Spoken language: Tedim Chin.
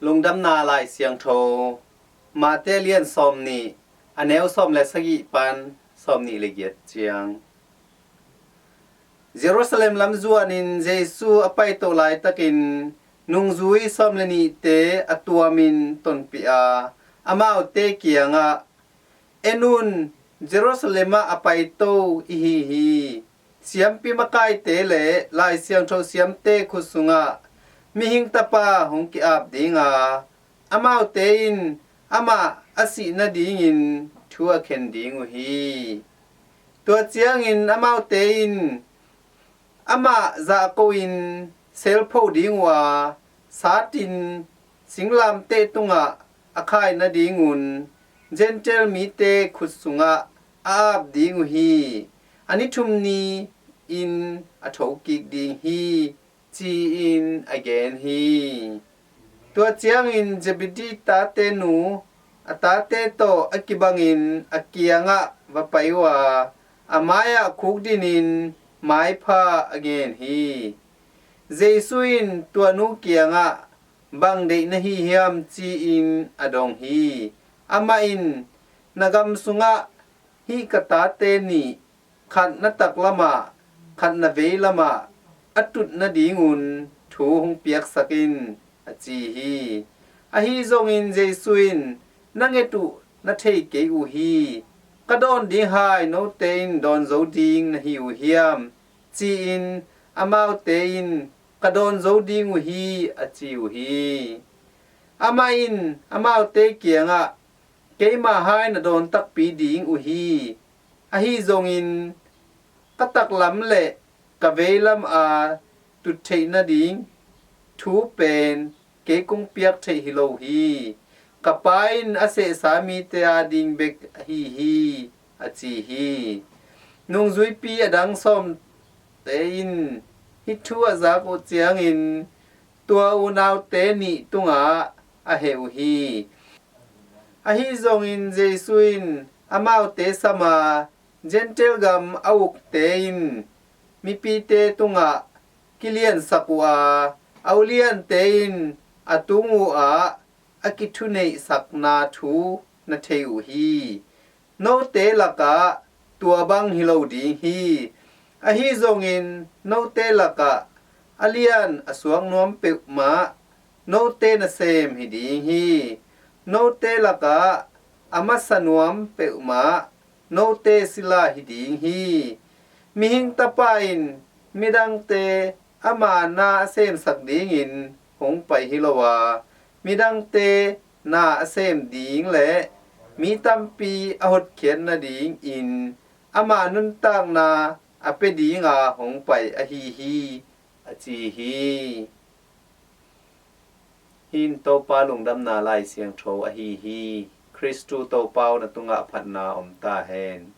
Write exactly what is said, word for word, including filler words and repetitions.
Lungdamna Lai Siangtho, Mate lian sawm nih, a neu sawm le sagih pan sawm nih le giat ciang. Jerusalem lam zuanin Jesu a paito laitakin nungzui sawm le nihte a tuamin tonpih a, amaute kiangah, "En un, Jerusalem ah a paito i hi hi. Siampi makaite le Lai Siangtho siamte khut sungah mihing tapa hong ki-ap dinga, amaute in amah a sih nadingin thu a khen ding uh hi. Tua ciangin amaute in amah zahko-in selpho ding uh a, satin singlamteh tungah a khai nadingun Gentile mite khut sungah a ap ding uh hi. A ni thum ni-in a thokik ding hi," ci-in a gen hi. Tua ciangin Zebedi tate nu a tate tawh a kibangin a kiangah va pai uh a, a mai-ah khukdinin maipha a ngen hi. Jesu in tua nu kiangah, "Bang deih na hi hiam?" ci-in a dong hi. Amah in, "Na gam sungah hih ka tate nih, khat na taklamah, khat na veilamah a tut nadingun thu hong piaksak in," a ci hi. Ahi zongin Jesu in, "Na nget uh na thei kei uh hi. Ka dawn ding hai note in dawn zo ding na hi uh hiam?" ci-in, amaute in, "Ka dawn zo ding uh hi," a ci uh hi. Amah in amaute kiangah, "Keimah hai na dawn takpi ding uh hi. Ahi zongin ka taklam le ka veilam a tut theih nading thu pen kei kong piak theih hi lo hi. Ka Pa in a sehsa mite ading bek ahi hi," a ci hi. Nungzuipi a dang sawmte in hih thu a zak uh ciangin tua unaute nih tungah a heh uh hi. Ahi zongin Jesu in amaute sam a, Gentile gam a ukte in mipite tungah kiliansak uh a, a uliante in a tung uh ah a kithuneihsakna thu na thei uh hi. Note lakah tua bang hi lo ding hi. Ahi zongin note lakah a lian a suak nuam peuhmah note nasem hi ding hi. Note lakah a masa nuam peuhmah note sila hi ding hi. Mihing Tapa in midangte ama na a semsak dingin hong pai hi lo a, midangte na a sem ding le mi tampi a hotkhiat nadingin ama nuntakna a pia dinga hong pai ahi hi, a ci hi. Hih in Topa Lungdamna Lai Siangtho ahi hi. Khristu Topa aw, na tungah phatna om ta hen.